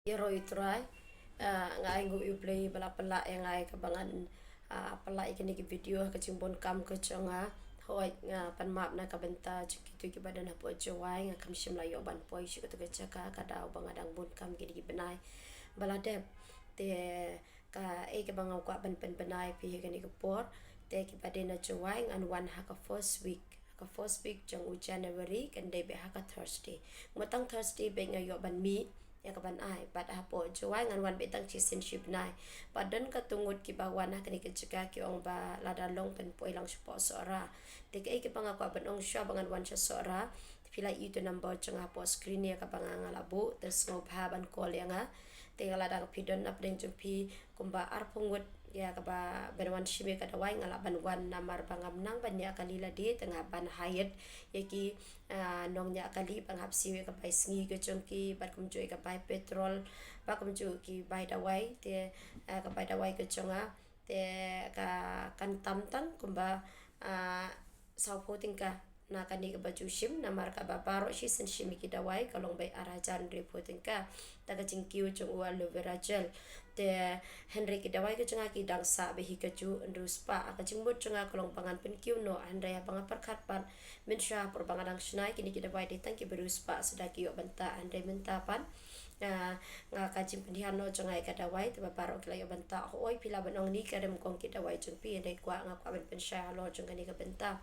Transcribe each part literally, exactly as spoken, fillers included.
Ïaroh ïa u Trai. Ah, nga ai nguh ïa u Blei ba la pynlah ïa nga ïa kaba ngan, ah, pynlah ïa kane ka video ha ka jingbun kam ka jong nga. Hooid, nga pan map na ka bynta jong kito kiba don hapoh Jowai, nga kam shym la ïoh ban poi sha kato ka jaka, ka daw ba nga dang bun kam kine ki bnai ba la dep. Te kaei kaba nga kwah ban pynbna ïa phi ha kane ka por, te kiba dei na Jowai ngan wan ha ka first week. Ha ka first week jong u January, kan dei beit ha ka Thursday. Mo, tang Thursday beit nga ïoh ban mih ïa ka ban ai, bad hapoh Jowai ngan wan beit tang shisien shi bnai. Bad don katto ngut kiba wan ha kane ka jaka ki ong ba lada long pynpoi lang shapoh Sohra. Te kaei kaba nga kwah ban ong, shuwa ba ngan wan sha Sohra, phi la ïohi ïa u number jong nga hapoh screen ïa kaba nga, nga la buh, te sngewbha ban call ïa nga. Te lada phi don na pdeng jong phi kumba arphew ngut ïa kaba ban wan shim ïa ka dawai, nga lah ban wan namar ba ngam nang ban ñiah kali lade, te nga ban hired ïa ki, ah, nongñiah kali ba nga hap siew ïa ka bai sngi ka jong ki, bad kumjuh ïa ka bai petrol, bad kumjuh ki bai dawai, te, ah, ka bai dawai ka jong nga, te ka, kan tam tang kumba, ah, sawphew tyngka na kane kaba ju shim, namar kaba baroh shisien shim ïa ki dawai ka long beit ar hajar hynriewphew tyngka. Da ka jingkiew jong u aloe vera gel. Te hynrei ki dawai ka jong nga ki dang sah beit hi kajuh hynriew spah. Ha ka jingmut jong nga ka long ba ngan pynkiew noh, hynrei haba nga pyrkhat pat, mynshuwa por ba nga dang shna ïa kine ki dawai dei tang kiba hynriew spah suda ki ïoh bynta, hynrei mynta pat, ah, nga ka jingpynhiar noh jong nga ïa ka dawai, te ba baroh ki la ïoh bynta. Hooid, phi lah ban ong ine ka rem kong ki dawai jong phi, hynrei kwah, nga kwah ban pynshai halor jong kane ka bynta.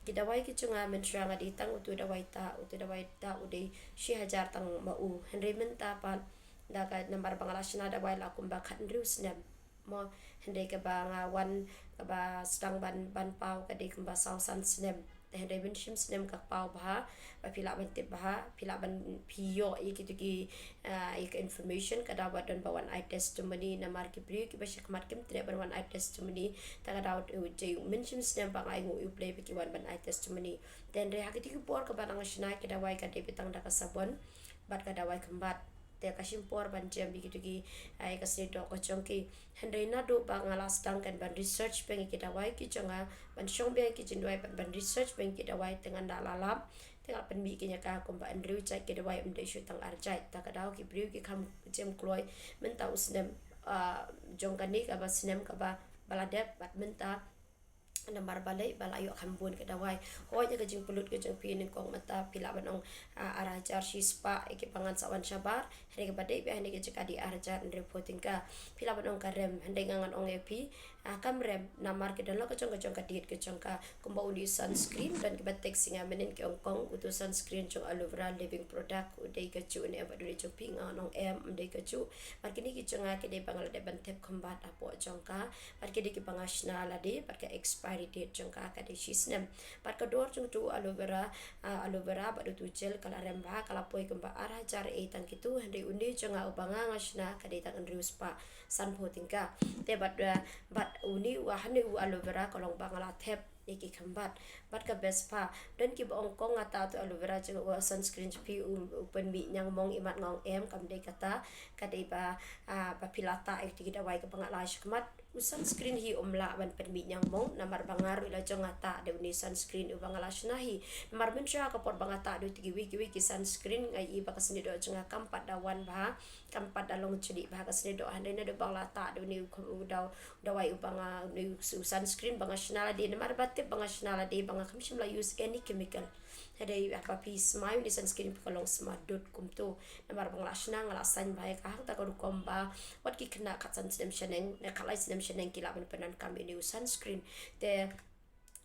Ki dawai ki jong nga mynshuwa nga dei tang uto u dawai tah, uto u dawai tah u dei shi hajar tang ma u. Hynrei mynta pat, da ka namar ba nga la shna dawai la kumba khathynriew snem. Mo, hynrei kaba nga wan, kaba sdang ban, ban paw ka dei kumba saw san snem. Te hynrei mynshem snem ka paw bha, ba phi lah ban tip bha, phi lah ban phi ïoh ïa kito ki, ah, ïa ka information, ka daw ba don ba wan ai testimony, namar ki briew kiba shakhmat kim treh ban wan ai testimony, te ka daw, eh, jai mynshem snem ba nga ai nguh ïa u Blei ba ki wan ban ai testimony. Te hynrei ha kito ki por kaba nga shna ïa ki dawai ka dei beit tang da ka sabon bad ka dawai khymbat. Te ka shim por ban jem ïa kito ki, ah, ïa ka snieh doh ka jong ki. Hynrei naduh ba nga la sdang kan ban research biang ïa ki dawai ki jong nga, ban shong biang ïa ki jingduwai, ban, ban research biang ïa ki dawai, te ngan da la lap, te nga la pynmih ki ïa ka kumba hynriew jait ki dawai, ym dei shuh tang ar jait. Ta ka daw ki briew ki kham jem kloi mynta u snem, ah, jong kane kaba snem kaba, ba la dep bad mynta, namar balei ba la ïoh kham bun ka dawai. Hooid, ïa ka jingpynlut ka jong phi nyngkong mynta phi lah ban ong, ah, ar hajar shi spah ïa kiba ngan sa wan shabar. Hynrei kaba dei beit ha kane ka jaka dei ar hajar hynriewphew tyngka. Phi lah ban ong ka rem, hynrei nga ngan ong ïa phi, ah, kam rem, namar ki don la ka jong ka jong ka date ka jong ka. Kumba une u sunscreen, don kiba text ïa nga mynnin ki ong kong, uto u sunscreen jong Aloe Vera Living Product u dei kajuh ne em, bad une jong phi nga ngan ong em, ym dei kajuh. Bad kine ki jong nga ki dei ba nga la dep ban thep khymbat hapoh jong ka. Bad ki dei kiba nga shna lade, bad ka expiry date jong ka ka dei shi snem. Bad ka dor jong uto u aloe vera, ah, aloe vera bad uto u gel ka la rem bha, ka la poi kumba ar hajar ei tang kito, hynrei une jong nga uba nga nga shna ka dei tang hynriew spah sanphew tyngka. Te bad, ah, bad une u, ah, hynne u aloe vera ka long ba nga la thep ïa ki khymbat. Bad ka best bha, don kiba ong kong, nga tah uto u aloe vera jong, u sunscreen jong phi u, u pynmih ñiangmong, imat nga ong em, kam dei kata, ka dei ba, ah, ba phi la tah ïa kito ki dawai kaba nga la ai shakhmat. U sunscreen hi um lah ban pynmih ñiangmong, namar ba nga ruh la jong nga tah da une u sunscreen uba nga la shna hi. Namar mynshuwa ka por ba nga tah da kito kiwei kiwei ki sunscreen nga ïohi ba ka snieh doh jong nga kam pat da wan bha, kam pat da long jlieh bha ka snieh doh, hynrei naduh ba nga la tah da une u, u daw, dawai uba nga, une u sunscreen ba nga shna lade, namar ba tip ba nga shna lade, ba nga kam shym la use any chemical. Hynrei haba phi smai une u sunscreen phi, ka long sma dud kumto. Namar ba nga la shna, nga la saiñ bha ïa ka, hangta ka rukom ba wat ki khynnah khatsan snem shaneng ne khatlai snem shaneng ki lah ban pyndonkam ïa une u sunscreen. Te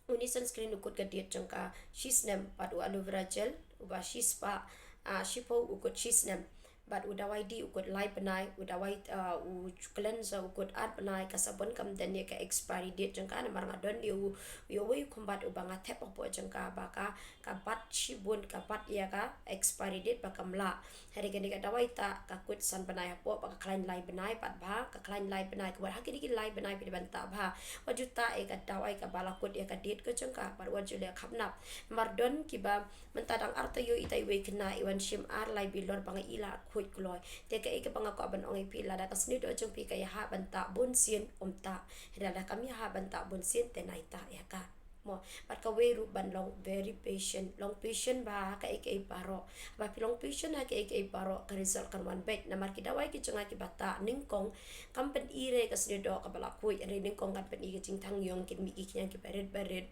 une u sunscreen u kut ka date jong ka shi snem, bad u aloe vera gel uba shi spah, ah, shiphew u kut shi snem. Bad u dawai dih u kut lai bnai, u dawai, ah, u cleanser u kut ar bnai, ka sabon kam don ïa ka expiry date jong ka, namar nga don ïa u, ïa uwei u khymbat uba nga thep hapoh jong ka ba ka, ka bat shibun, ka bat ïa ka expiry date ba kam lah. Hynrei kane ka dawai tah ka kut san bnai hapoh, ba ka khlaiñ lai bnai pat bha, ka khlaiñ lai bnai, ka wat ha kine ki lai bnai phi dei ban tah bha. Wat ju tah ïa ka dawai kaba la kut ïa ka date ka jong ka, bad wat ju leh khapnap. Namar don kiba mynta dang ar taïew ita iwei i khynnah i wan shim ar lai bilor ba nga i la khuid kloi. Te kaei kaba nga kwah ban ong ïa phi, lada ka snieh doh jong phi ka ïahap ban tah bun sien, um tah. Hynrei lada kam ïahap ban tah bun sien, te nai tah ïa ka. Mo, bad kawei ruh ban long very patient. Long patient bha ha kaei kaei baroh. Ba phi long patient ha kaei kaei baroh, ka result kan wan beit. Namar ki dawai ki jong nga kiba tah nyngkong kam pyni re ka sniewdoh kaba la khuid, hynrei nyngkong kan pyni ka jingthang ïong, kin mih ki khñiang kiba rit ba rit.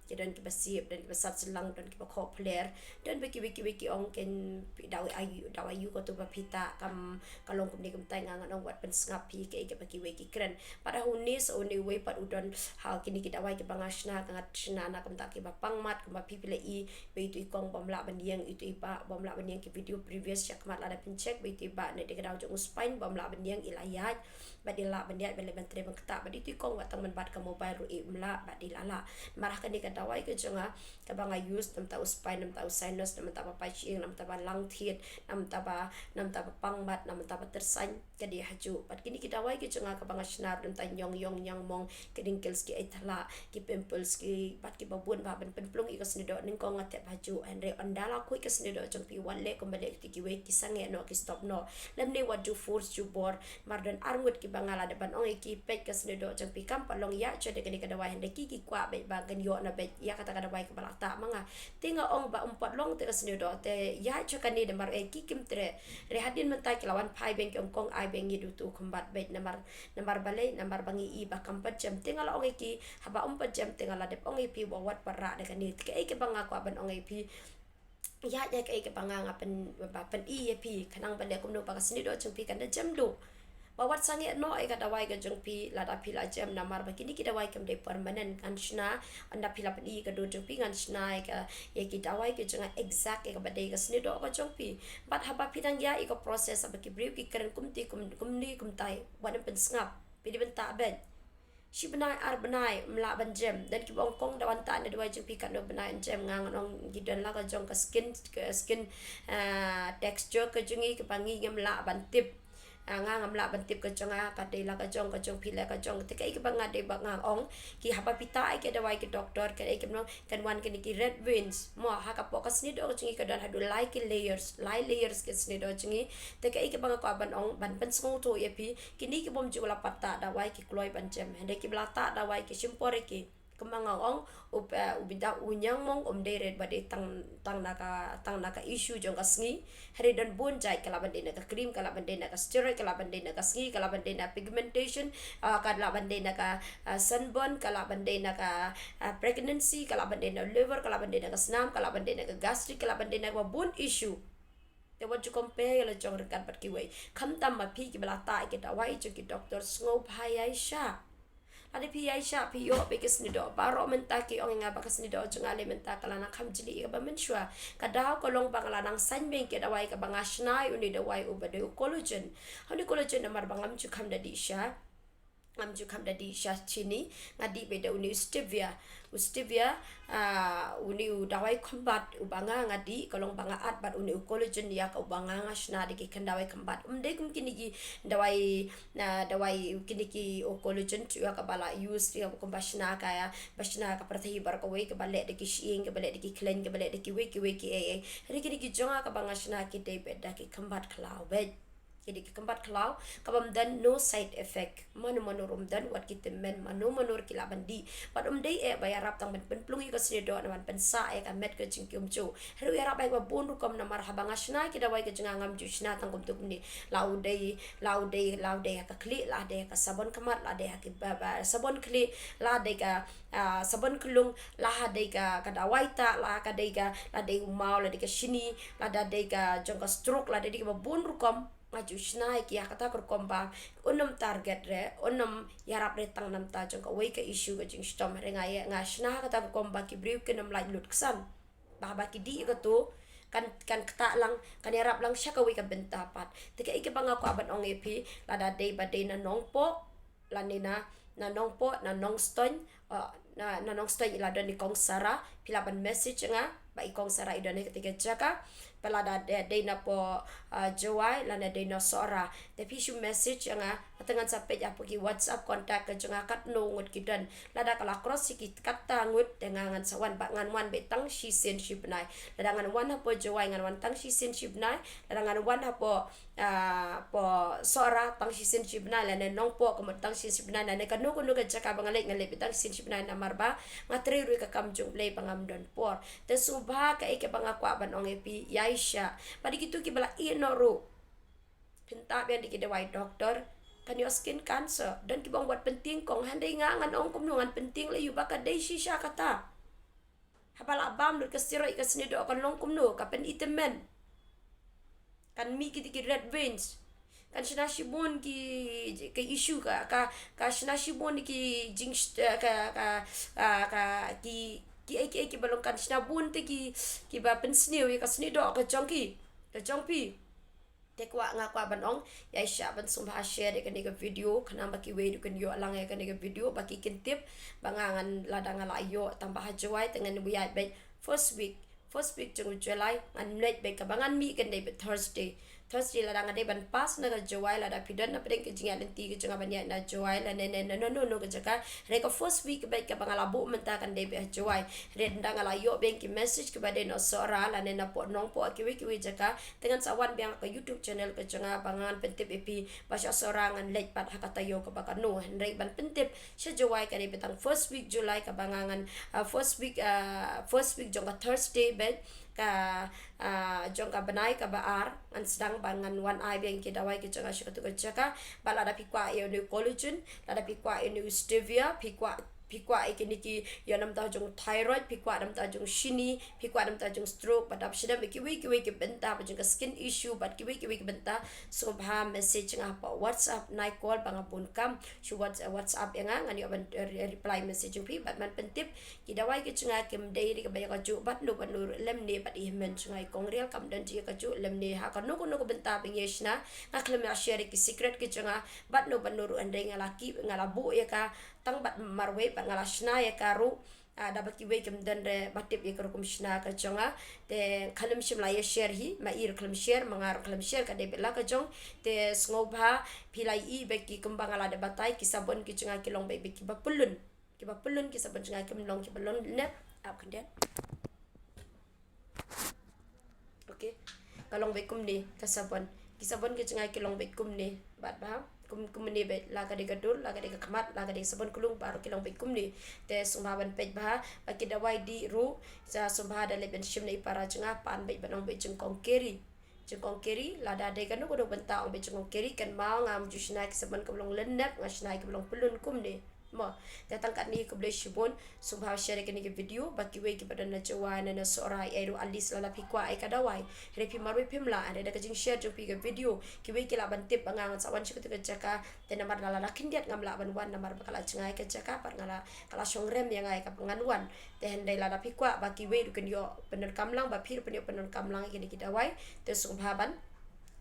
Ki don kiba sip, don kiba sat syllang, don kiba khoh phler, don ba kiwei kiwei ki ong kin phi dawai aiu, dawai aiu katu ba phi tah, kam, ka long kumne kumtai. Nga ngan ong wat pynsngap phi kaei kaba kiwei ki kren. Pat ha une sa une uwei pat u don ha kine ki dawai kiba nga shna, ka nga shna na ka bynta kiba pang mat, kumba phi phi la i ba itu i kong bym lah ban ïeng, itu i bah bym lah ban ïeng, ki video previous shakhmat lada phin check, ba itu i bah ne dei ka daw jong u spine bym lah ban ïeng, i la ïaid. Bad i lah ban ïaid, ban leh ban trei ban ktah, bad itu i kong wat tang ban bat ka mobile ruh i ym lah, bad i la lah. Namar ha kane ka dawai ka jong nga kaba nga use, na bynta u spine, na bynta u sinus, na bynta ba paip shyieng, na bynta ba lang thied, na bynta ba, na bynta ba pang mat, na bynta ba tyrsain, ka dei hajuh. Bad kine ki dawai ki jong nga kaba nga shna ruh na bynta ñiong ïong ñiang mong, ki wrinkles, ki ai thala, ki pimples, ki bad kiba bun bha ban pynplung ïa ka sniewdoh, nyngkong nga tep hajuh. Hynrei ynda la khuid ka sniewdoh jong phi, wat leh kumba leh kito kiwei, ki sangeh noh, ki stop noh. Lymne wat ju force ju bor. Namar don arngut kiba nga la dep ban ong ïa ki, peit ka sniewdoh jong phi kam pat long, ïaid shuwa da kane ka dawai. Hynrei ki ki kwah beit ba kan ïoh na beit ïa kata ka dawai kaba la tah ma nga. Te nga ong ba ym pat long te ka sniewdoh, te ïaid shuwa kane, namar eh ki kim treh. Hynrei hadien mynta ki la wan phai biang, ki ong kong ai biang ngi da utu u khymbat beit, namar, namar balei, namar ba ngi i ba kam pat jem. Te nga la ong ïa ki, haba ym pat jem te nga la dep ong ïa phi ba wat pat rah da kane. Te kaei kaba nga kwah ban ong ïa phi, ïa, ïa kaei kaba nga nga pyn, ba pyni ïa phi, khnang ba leh kumno ba ka sniewdoh jong phi kan da jem duh. Ba wat sangeh noh ïa ka dawai ka jong phi lada phi la jem, namar ba kine ki dawai kam dei permanent. Ngan shna, ynda phi la pyni ïa ka dur jong phi, ngan shna ïa ka, ïa ki dawai ki jong nga exact ïa kaba dei ka sniewdoh ka jong phi. Bad haba phi dang ïa ïa ka process, haba ki briew ki kren kumti kum, kumne kumtai, wat nym pynsngap. Phi dei ban tah beit. Shi bnai ar bnai ym lah ban jem. Don kiba ong kong da wan tah na dawai jong phi katno bnai yn jem. Nga ngan ong ki don la ka jong ka skin, ka skin, ah, texture ka jong ngi kaba ngi ngim lah ban tip. Ah, nga ngam lah ban tip ka jong nga, ka dei la ka jong, ka jong phi la ka jong. Te kaei kaba nga dei ba nga ong, ki haba phi tah ïa ki dawai ki doktor, kaei kaba nong, kan wan kine ki red veins. Mo, ha ka poh ka sniewdoh ka jong ngi ka don haduh lai ki layers, lai layers ka sniewdoh jong ngi. Te kaei kaba nga kwah ban ong, ban pynsngewthuh ïa phi, kine ki bym ju la pat tah dawai ki kloi ban jem. Hynrei kiba la tah dawai ki shim por ïa ki. Kumba nga ong, u, eh, u bynta u ñiang mong um dei rit ba dei tang, tang na ka, tang na ka issue jong ka sngi. Hynrei don bun jait, ka lah ban dei na ka cream, ka lah ban dei na ka steroid, ka lah ban dei na ka sngi, ka lah ban dei na pigmentation, ah, ka lah ban dei na ka, ah, sunburn, ka lah ban dei na ka, ah, pregnancy, ka lah ban dei na liver, ka lah ban dei na ka snam, ka lah ban dei na ka gastric, ka lah ban dei na ka bun issue. Te wat ju compare ïa la jong ryngkat bad kiwei. Khamtam ma phi kiba la tah ïa ki dawai jong ki doktor, sngewbha ïaishah. Lada phi ïaishah, phi ïoh beit ka sniewdoh. Baroh mynta ki ong ïa nga ba ka sniewdoh jong nga lei mynta ka la nang kham jli ïa kaba mynshuwa. Ka daw ka long ba nga la nang saiñ beit ki dawai kaba nga shna ïa une u dawai uba dei u collagen. Ha une u collagen namar ba ngam ju kham da dih sha, ngam ju kham da dih sha chini, nga dih beit da une u stevia. U stevia, ah, une u dawai khymbat uba nga, nga dih, ka long ba nga add bad une u collagen ïa ka uba nga, nga shna da ki khyndew dawai khymbat. Um dei kum kine ki dawai, ah, dawai kine ki, u collagen tu ïa kaba la use ïa kumba shna ka, ba shna ka pyrthei baroh kawei, kaba leh da ki shyieng, kaba leh da ki khleiñ, kaba leh da kiwei kiwei ki ei ei. Hynrei kine ki jong nga kaba nga shna ki dei beit da ki khymbat khlaw beit. Ki dei ki khymbat khlaw, kabym don no side effect. Mano mano ruh ym don, wat ki tymmen mano mano ruh ki lah ban dih. Bad um dei eh ba ïarap tang ban pynplung ïa ka sniewdoh, na ban pynsah ïa ka met ka jingkiemjuh. Hynrei u ïarap ïa kiba bun rukom, namar haba nga shna ki dawai ka jong nga ngam ju shna tang kumto kumne. La u dei, la u dei, la u dei ha ka khlieh, la dei ha ka sabon khmat, la dei ha ki ba, ba, sabon khlieh, la dei ka, ah, sabon khlung, la dei ka, ka dawai tah, la ka dei ka, la dei u maw, la dei ka shini, la da dei ka jong ka stroke, la dei kiba bun rukom. Nga ju shna ïa ki ha kata ka rukom ba un ym target re, un ym ïarap re tang na bynta jong kawei ka issue ka jingshitom. Hynrei nga ïa, nga shna ha kata ka rukom ba ki briew kin ym laitlutksan. Ba haba ki dih ïa kato, kan, kan ktah lang, kan ïarap lang sha kawei ka bynta pat. Te kaei kaba nga kwah ban ong ïa phi, lada dei ba dei na Nongpoh, lane na, na Nongpoh, na Nongstoiñ, uh, na, na Nongstoiñ i la don i Kong Sara, phi lah ban message nga, ba i Kong Sara i don ha katei ka jaka. Ba lada dei, dei na poh, ah, Jowai, lane dei na Sohra, te phi shu message ïa nga, te ngan sa peit hapoh ki WhatsApp contact ka jong nga katno ngut ki don. Lada ka la cross ïa ki katta ngut, te nga ngan sa wan, ba ngan wan beit tang shisien shi bnai. Lada ngan wan hapoh Jowai, ngan wan tang shisien shi bnai. Lada ngan wan hapoh, ah, poh Sohra tang shisien shi bnai, lane Nongpoh ka mut tang shisien shi bnai, lane kano kano ka jaka ba nga leit, nga leit beit tang shisien shi bnai, namar ba nga trei ruh ïa ka kam jong U Blei ba ngam don por. Te sngewbha kaei kaba nga kwah ban ong ïa phi, ïaishah. Bad ïa kito kiba la ïeh noh ruh, phin tap ïa ki dawai doktor, kan ïoh skin cancer. Don kiba ong wat pyntieng kong, hynrei nga ngan ong kumno, ngan pyntieng la ïoh ba ka dei shisha kata. Haba la bam lut ka steroid, ka snieh doh kan long kumno, ka pynitmen. Kan mih kiti ki red veins. Kan shna shibun ki, ki issue, ka, ka, ka shna shibun ki jing, eh, ka, ka, ka, ka, ki, kiei kiei kiba long, kan shna bun te ki, kiba pynsniew ïa ka snieh doh ka jong ki, ka jong phi. Te kwah, nga kwah ban ong, ïaishah ban sngewbha share ïa kane ka video, khnang ba kiwei ruh kin ïoh lang ïa kane ka video, ba ki kin tip ba nga ngan, lada nga la ïoh tang ba ha Jowai, te ngan ïaid beit first week, first week jong u July ngan leit beit, kaba ngan mih kan dei beit Thursday. Thursday lada nga dei ban pass na ka Jowai, lada phi don na pdeng ka jingïaid lynti ka jong nga ban ïaid na Jowai, lane na, na, na, no, no, no ka jaka. Hynrei ka first week beit kaba nga la buh mynta kan dei beit ha Jowai. Hynrei ynda nga la ïoh biang ki message kiba dei na Sohra, lane na poh Nongpoh, kiwei kiwei jaka, te ngan sa wan biang ha ka YouTube channel ka jong nga ba ngan pyntip ïa phi ba sha Sohra ngan leit pat ha ka taïew kaba kano. Hynrei ban pyntip sha Jowai ka dei beit tang first week July, kaba nga ngan, ah, first week, ah, first week jong ka Thursday beit, ka, ah, jong ka bnai kaba ar, ngan sdang ba ngan wan ai biang ki dawai ki jong nga sha katu ka jaka. Bad lada phi kwah ïa une u collagen, lada phi kwah ïa une u stevia, phi kwah, phi kwah ïa kine ki, ïa namar jong thyroid, phi kwah namar jong shini, phi kwah namar jong stroke, bad dap shadem ïa kiwei kiwei ki bynta ba jong ka skin issue, bad kiwei kiwei ki bynta, sngewbha message nga hapoh WhatsApp, nai call ba nga bun kam. Shu Whats-, WhatsApp ïa nga, ngan ïoh ban, eh, re-, reply message jong phi, bad ban pyntip, ki dawai ki jong nga kim dei ruh kiba ïa kajuh bad no bad no ruh lymne, bad i hynmen jong nga i kong Rial kam don jong i kajuh lymne. Ha kano kano ka bynta ba ngi ïa shna, nga khlem ïa share ki secret ki jong nga bad no bad no ruh, hynrei nga la ki, nga la buh ïa ka tang bad marwei, bad nga la shna ïa ka ruh, ah, da ba kiwei kim don re ba tip ïa ka rukom shna ka jong nga. Te khlem shym la ïa share hi, ma i ruh khlem share, ma nga ruh khlem share, ka dei beit la ka jong. Te sngewbha phi la ïohi beit ki, kumba nga la dep batai, ki sabon ki jong nga ki long beit beit kiba pyllun. Kiba pyllun ki sabon jong nga, kim long kiba long nep. Ap khyndiat. Okay. Ka long beit kumne ka sabon. Ki sabon ki jong nga ki long beit kumne. Bad ba kum, kumne beit, la ka dei ka dur, la ka dei ka khmat, la ka dei sabon kulung, baroh ki long beit kumne. Te sngewbha ban peit bha, ba ki dawai dih ruh, sa sngewbha da leit ban shim na i para jong nga, pan beit ban ong beit jingkong keri. Jingkong keri, lada dei kano kano bynta ong beit jingkong keri, kynmaw ngam ju shna ki sabon kiba long lynnep, nga shna kiba long pyllun kumne. Mo, te tang katne, khublei shibun, sngewbha share ïa kane ka video, ba kiwei kiba don na Jowai ne na Sohra, ïa ruh at least lada phi kwah ïa ka dawai. Hynrei phi marwei phim lah, hynrei da ka jingshare jong phi ka video, kiwei ki lah ban tip ba nga ngan sa wan sha katu ka jaka, te namar lada khyndiat ngam lah ban wan, namar ba ka la jngai ka jaka, pat nga la, ka la shong rem ïa nga ïa kaba ngan wan. Te hynrei lada phi kwah ba kiwei ruh kin ïoh pyndonkam lang, ba phi ruh phin ïoh pyndonkam lang ïa kine ki dawai, te sngewbha ban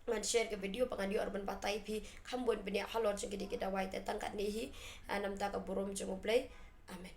ngan share ka video ba ngan ïoh ruh ban batai phi kham bun bniah halor jong kine ki dawai. Te tang katne hi, ah, namar ka burom jong U Blei. Amen.